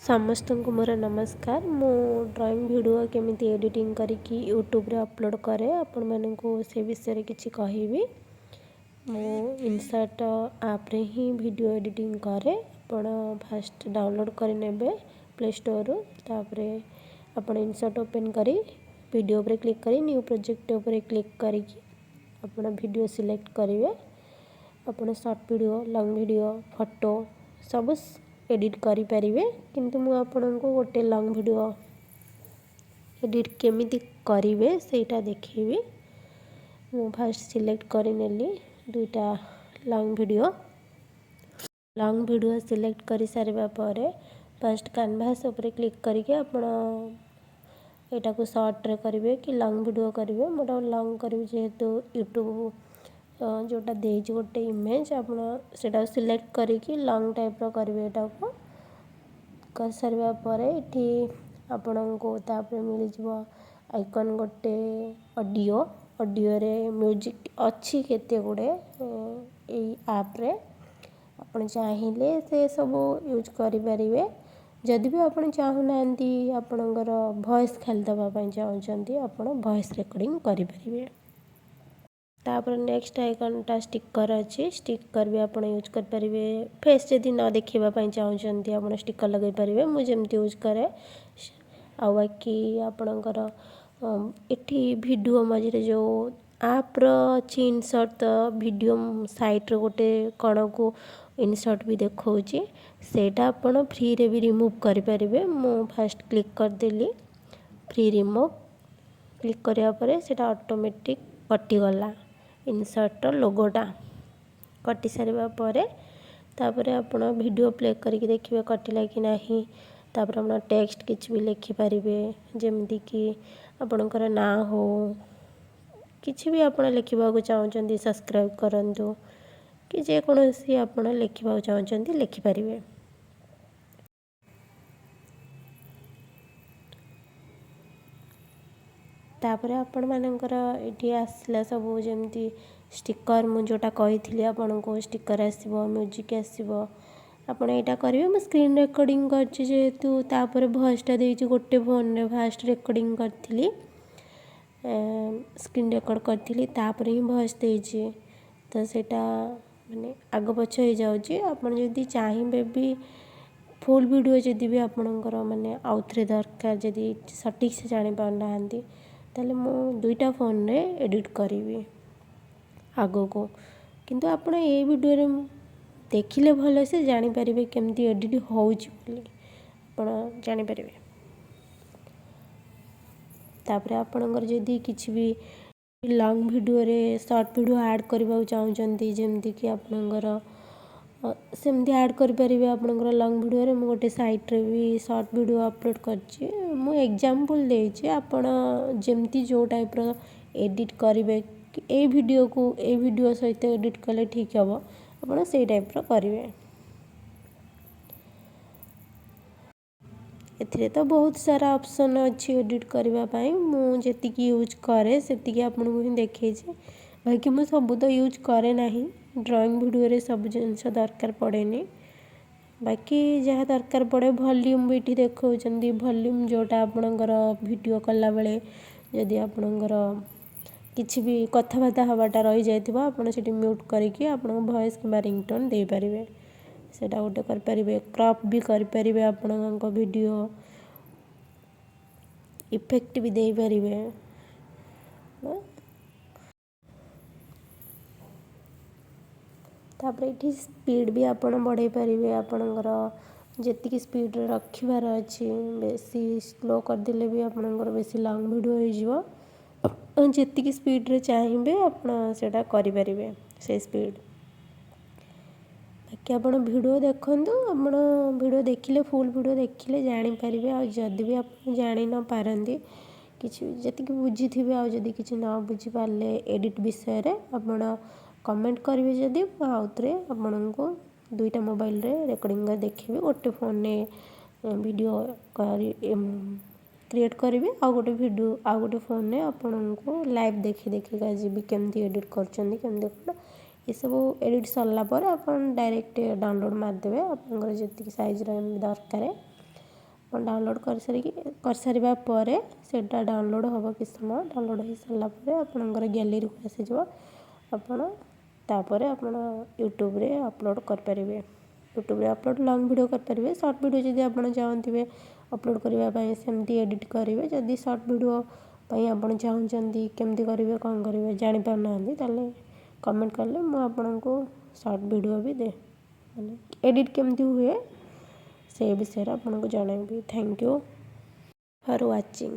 ସମସ୍ତଙ୍କୁ ମୋର ନମସ୍କାର। ମୁଁ ଡ୍ରଇଂ ଭିଡ଼ିଓ କେମିତି ଏଡ଼ିଟିଂ କରିକି ୟୁଟ୍ୟୁବରେ ଅପଲୋଡ଼ କରେ, ଆପଣମାନଙ୍କୁ ସେ ବିଷୟରେ କିଛି କହିବି। ମୁଁ ଇନସର୍ଟ ଆପ୍ରେ ହିଁ ଭିଡ଼ିଓ ଏଡ଼ିଟିଂ କରେ। ଆପଣ ଫାଷ୍ଟ ଡାଉନଲୋଡ଼୍ କରିନେବେ ପ୍ଲେ ଷ୍ଟୋରରୁ। ତାପରେ ଆପଣ ଇନସର୍ଟ ଓପେନ୍ କରି ଭିଡ଼ିଓ ଉପରେ କ୍ଲିକ୍ କରି ନ୍ୟୁ ପ୍ରୋଜେକ୍ଟ ଉପରେ କ୍ଲିକ୍ କରିକି ଆପଣ ଭିଡ଼ିଓ ସିଲେକ୍ଟ କରିବେ। ଆପଣ short video, long video, photo ସବୁ ଏଡ଼ିଟ୍ କରିପାରିବେ, କିନ୍ତୁ ମୁଁ ଆପଣଙ୍କୁ ଗୋଟେ ଲଙ୍ଗ୍ ଭିଡ଼ିଓ ଏଡ଼ିଟ୍ କେମିତି କରିବେ ସେଇଟା ଦେଖେଇବି। ମୁଁ ଫାଷ୍ଟ ସିଲେକ୍ଟ କରିନେଲି ଦୁଇଟା long video. Long video select କରିସାରିବା ପରେ ଫାଷ୍ଟ କାନଭାସ୍ ଉପରେ କ୍ଲିକ୍ କରିକି ଆପଣ ଏଇଟାକୁ ସର୍ଟରେ କରିବେ କି ଲଙ୍ଗ୍ ଭିଡ଼ିଓ କରିବେ। ମୁଁ ଏଇଟାକୁ ଲଙ୍ଗ୍ କରିବି, ଯେହେତୁ ୟୁଟ୍ୟୁବ୍ ଯେଉଁଟା ଦେଇଛି ଗୋଟେ ଇମେଜ୍, ଆପଣ ସେଇଟାକୁ ସିଲେକ୍ଟ କରିକି ଲଙ୍ଗ୍ ଟାଇପ୍ର କରିବେ। ଏଇଟାକୁ କରିସାରିବା ପରେ ଏଠି ଆପଣଙ୍କୁ ତାପରେ ମିଳିଯିବ ଆଇକନ୍ ଗୋଟେ ଅଡ଼ିଓ। ଅଡ଼ିଓରେ ମ୍ୟୁଜିକ୍ ଅଛି କେତେ ଗୁଡ଼ିଏ ଏଇ ଆପ୍ରେ। ଆପଣ ଚାହିଁଲେ ସେ ସବୁ ୟୁଜ୍ କରିପାରିବେ। ଯଦି ବି ଆପଣ ଚାହୁଁନାହାନ୍ତି, ଆପଣଙ୍କର ଭଏସ୍ ଖାଲି ଦେବା ପାଇଁ ଚାହୁଁଛନ୍ତି, ଆପଣ ଭଏସ୍ ରେକର୍ଡ଼ିଂ କରିପାରିବେ। ତାପରେ ନେକ୍ସଟ ଆଇକନ୍ଟା ଷ୍ଟିକର୍ ଅଛି। ଷ୍ଟିକର୍ ବି ଆପଣ ୟୁଜ୍ କରିପାରିବେ। ଫେସ୍ ଯଦି ନ ଦେଖିବା ପାଇଁ ଚାହୁଁଛନ୍ତି, ଆପଣ ଷ୍ଟିକର୍ ଲଗାଇ ପାରିବେ, ମୁଁ ଯେମିତି ୟୁଜ୍ କରେ। ଆଉ ବାକି ଆପଣଙ୍କର ଏଠି ଭିଡ଼ିଓ ମଝିରେ ଯେଉଁ ଆପ୍ର ଅଛି ଇନସର୍ଟ, ତ ଭିଡ଼ିଓ ସାଇଡ଼୍ରେ ଗୋଟେ କଣକୁ ଇନସର୍ଟ ବି ଦେଖାଉଛି, ସେଇଟା ଆପଣ ଫ୍ରିରେ ବି ରିମୁଭ୍ କରିପାରିବେ। ମୁଁ ଫାଷ୍ଟ କ୍ଲିକ୍ କରିଦେଲି ଫ୍ରି ରିମୁଭ୍। କ୍ଲିକ୍ କରିବା ପରେ ସେଇଟା ଅଟୋମେଟିକ୍ କଟିଗଲା, ଇନସର୍ଟର ଲୋଗୋଟା। କଟି ସାରିବା ପରେ ତାପରେ ଆପଣ ଭିଡ଼ିଓ ପ୍ଲେ କରିକି ଦେଖିବେ କଟିଲା କି ନାହିଁ। ତାପରେ ଆପଣ ଟେକ୍ସଟ କିଛି ବି ଲେଖିପାରିବେ, ଯେମିତିକି ଆପଣଙ୍କର ନାଁ ହଉ, କିଛି ବି ଆପଣ ଲେଖିବାକୁ ଚାହୁଁଛନ୍ତି, ସବସ୍କ୍ରାଇବ୍ କରନ୍ତୁ କି ଯେକୌଣସି ଆପଣ ଲେଖିବାକୁ ଚାହୁଁଛନ୍ତି ଲେଖିପାରିବେ। ତାପରେ ଆପଣମାନଙ୍କର ଏଠି ଆସିଲା ସବୁ ଯେମିତି ଷ୍ଟିକର୍, ମୁଁ ଯେଉଁଟା କହିଥିଲି ଆପଣଙ୍କୁ, ଷ୍ଟିକର୍ ଆସିବ, ମ୍ୟୁଜିକ୍ ଆସିବ। ଆପଣ ଏଇଟା କରିବେ। ମୁଁ ସ୍କ୍ରିନ୍ ରେକର୍ଡ଼ିଂ କରିଛି ଯେହେତୁ, ତାପରେ ଭଏସ୍ଟା ଦେଇଛି। ଗୋଟେ ଫୋନ୍ରେ ଫାଷ୍ଟ ରେକର୍ଡ଼ିଂ କରିଥିଲି, ସ୍କ୍ରିନ୍ ରେକର୍ଡ଼ କରିଥିଲି, ତାପରେ ହିଁ ଭଏସ୍ ଦେଇଛି, ତ ସେଇଟା ମାନେ ଆଗ ପଛ ହେଇଯାଉଛି। ଆପଣ ଯଦି ଚାହିଁବେ ବି ଫୁଲ୍ ଭିଡ଼ିଓ ଯଦି ବି ଆପଣଙ୍କର ମାନେ ଆଉଥରେ ଦରକାର, ଯଦି ସଠିକ୍ ସେ ଜାଣିପାରୁନାହାନ୍ତି, ତାହେଲେ ମୁଁ ଦୁଇଟା ଫୋନ୍ରେ ଏଡ଼ିଟ୍ କରିବି ଆଗକୁ। କିନ୍ତୁ ଆପଣ ଏଇ ଭିଡ଼ିଓରେ ଦେଖିଲେ ଭଲସେ ଜାଣିପାରିବେ କେମିତି ଏଡ଼ିଟ୍ ହେଉଛି ବୋଲି ଆପଣ ଜାଣିପାରିବେ। ତାପରେ ଆପଣଙ୍କର ଯଦି କିଛି ବି ଲଙ୍ଗ୍ ଭିଡ଼ିଓରେ ସର୍ଟ ଭିଡ଼ିଓ ଆଡ଼୍ କରିବାକୁ ଚାହୁଁଛନ୍ତି, ଯେମିତିକି ଆପଣଙ୍କର ସେମିତି ଆଡ଼୍ କରିପାରିବେ ଆପଣଙ୍କର ଲଙ୍ଗ୍ ଭିଡ଼ିଓରେ। ମୁଁ ଗୋଟେ ସାଇଟ୍ରେ ବି ସର୍ଟ ଭିଡ଼ିଓ ଅପଲୋଡ଼୍ କରିଛି। ମୁଁ ଏକ୍ଜାମ୍ପଲ୍ ଦେଇଛି। ଆପଣ ଯେମିତି ଯେଉଁ ଟାଇପ୍ର ଏଡ଼ିଟ୍ କରିବେ, ଏଇ ଭିଡ଼ିଓକୁ ଏଇ ଭିଡ଼ିଓ ସହିତ ଏଡ଼ିଟ୍ କଲେ ଠିକ୍ ହେବ, ଆପଣ ସେଇ ଟାଇପ୍ର କରିବେ। ଏଥିରେ ତ ବହୁତ ସାରା ଅପସନ୍ ଅଛି ଏଡ଼ିଟ୍ କରିବା ପାଇଁ। ମୁଁ ଯେତିକି ୟୁଜ୍ କରେ ସେତିକି ଆପଣଙ୍କୁ ହିଁ ଦେଖେଇଛି। ବାକି ମୁଁ ସବୁ ତ ୟୁଜ୍ କରେ ନାହିଁ, ଡ୍ରଇଂ ଭିଡ଼ିଓରେ ସବୁ ଜିନିଷ ଦରକାର ପଡ଼େନି। ବାକି ଯାହା ଦରକାର ପଡ଼େ, ଭଲ୍ୟୁମ୍ ବି ଏଠି ଦେଖାଉଛନ୍ତି। ଭଲ୍ୟୁମ୍ ଯେଉଁଟା ଆପଣଙ୍କର ଭିଡ଼ିଓ କଲାବେଳେ ଯଦି ଆପଣଙ୍କର କିଛି ବି କଥାବାର୍ତ୍ତା ହେବାଟା ରହିଯାଇଥିବ, ଆପଣ ସେଠି ମ୍ୟୁଟ୍ କରିକି ଆପଣଙ୍କ ଭଏସ୍ କିମ୍ବା ରିଙ୍ଗଟୋନ୍ ଦେଇପାରିବେ। ସେଇଟା ଗୋଟେ କରିପାରିବେ। କ୍ରପ୍ ବି କରିପାରିବେ, ଆପଣଙ୍କ ଭିଡ଼ିଓ ଇଫେକ୍ଟ ବି ଦେଇପାରିବେ। ତାପରେ ଏଠି ସ୍ପିଡ଼୍ ବି ଆପଣ ବଢ଼େଇ ପାରିବେ, ଆପଣଙ୍କର ଯେତିକି ସ୍ପିଡ଼୍ରେ ରଖିବାର ଅଛି। ବେଶୀ ସ୍ଲୋ କରିଦେଲେ ବି ଆପଣଙ୍କର ବେଶୀ ଲଙ୍ଗ୍ ଭିଡ଼ିଓ ହେଇଯିବ। ଯେତିକି ସ୍ପିଡ଼୍ରେ ଚାହିଁବେ ଆପଣ ସେଇଟା କରିପାରିବେ, ସେଇ ସ୍ପିଡ଼୍। ବାକି ଆପଣ ଭିଡ଼ିଓ ଦେଖନ୍ତୁ। ଆପଣ ଭିଡ଼ିଓ ଦେଖିଲେ, ଫୁଲ୍ ଭିଡ଼ିଓ ଦେଖିଲେ ଜାଣିପାରିବେ। ଆଉ ଯଦି ବି ଆପଣ ଜାଣି ନ ପାରନ୍ତି କିଛି, ଯେତିକି ବୁଝିଥିବେ, ଆଉ ଯଦି କିଛି ନ ବୁଝିପାରିଲେ ଏଡ଼ିଟ୍ ବିଷୟରେ, ଆପଣ କମେଣ୍ଟ କରିବେ ଯଦି, ମୁଁ ଆଉଥରେ ଆପଣଙ୍କୁ ଦୁଇଟା ମୋବାଇଲରେ ରେକର୍ଡ଼ିଂ କରି ଦେଖେଇବି। ଗୋଟେ ଫୋନ୍ରେ ଭିଡ଼ିଓ କରି କ୍ରିଏଟ୍ କରିବି, ଆଉ ଗୋଟେ ଭିଡ଼ିଓ ଆଉ ଗୋଟେ ଫୋନ୍ରେ ଆପଣଙ୍କୁ ଲାଇଭ୍ ଦେଖି ଦେଖିକା ଯିବି କେମିତି ଏଡ଼ିଟ୍ କରୁଛନ୍ତି, କେମିତି କ'ଣ ଏସବୁ। ଏଡ଼ିଟ୍ ସରିଲା ପରେ ଆପଣ ଡାଇରେକ୍ଟ ଡାଉନଲୋଡ଼୍ ମାରିଦେବେ ଆପଣଙ୍କର ଯେତିକି ସାଇଜ୍ର ଦରକାର। ଆପଣ ଡାଉନଲୋଡ଼୍ କରିସାରିକି, କରିସାରିବା ପରେ ସେଇଟା ଡାଉନଲୋଡ଼୍ ହେବ କିଛି ସମୟ। ଡାଉନଲୋଡ଼୍ ହେଇସାରିଲା ପରେ ଆପଣଙ୍କର ଗ୍ୟାଲେରୀକୁ ଆସିଯିବ। ଆପଣ ତାପରେ ଆପଣ ୟୁଟ୍ୟୁବରେ ଅପଲୋଡ଼୍ କରିପାରିବେ। ୟୁଟ୍ୟୁବରେ ଅପଲୋଡ଼୍ ଲଙ୍ଗ୍ ଭିଡ଼ିଓ କରିପାରିବେ। ସର୍ଟ ଭିଡ଼ିଓ ଯଦି ଆପଣ ଚାହୁଁଥିବେ ଅପଲୋଡ଼୍ କରିବା ପାଇଁ, ସେମିତି ଏଡ଼ିଟ୍ କରିବେ। ଯଦି ସର୍ଟ ଭିଡ଼ିଓ ପାଇଁ ଆପଣ ଚାହୁଁଛନ୍ତି, କେମିତି କରିବେ, କ'ଣ କରିବେ ଜାଣିପାରୁନାହାନ୍ତି, ତାହେଲେ କମେଣ୍ଟ କଲେ ମୁଁ ଆପଣଙ୍କୁ ସର୍ଟ ଭିଡ଼ିଓ ବି ଦେ ମାନେ ଏଡ଼ିଟ୍ କେମିତି ହୁଏ, ସେ ବିଷୟରେ ଆପଣଙ୍କୁ ଜଣାଇବି। Thank you for watching.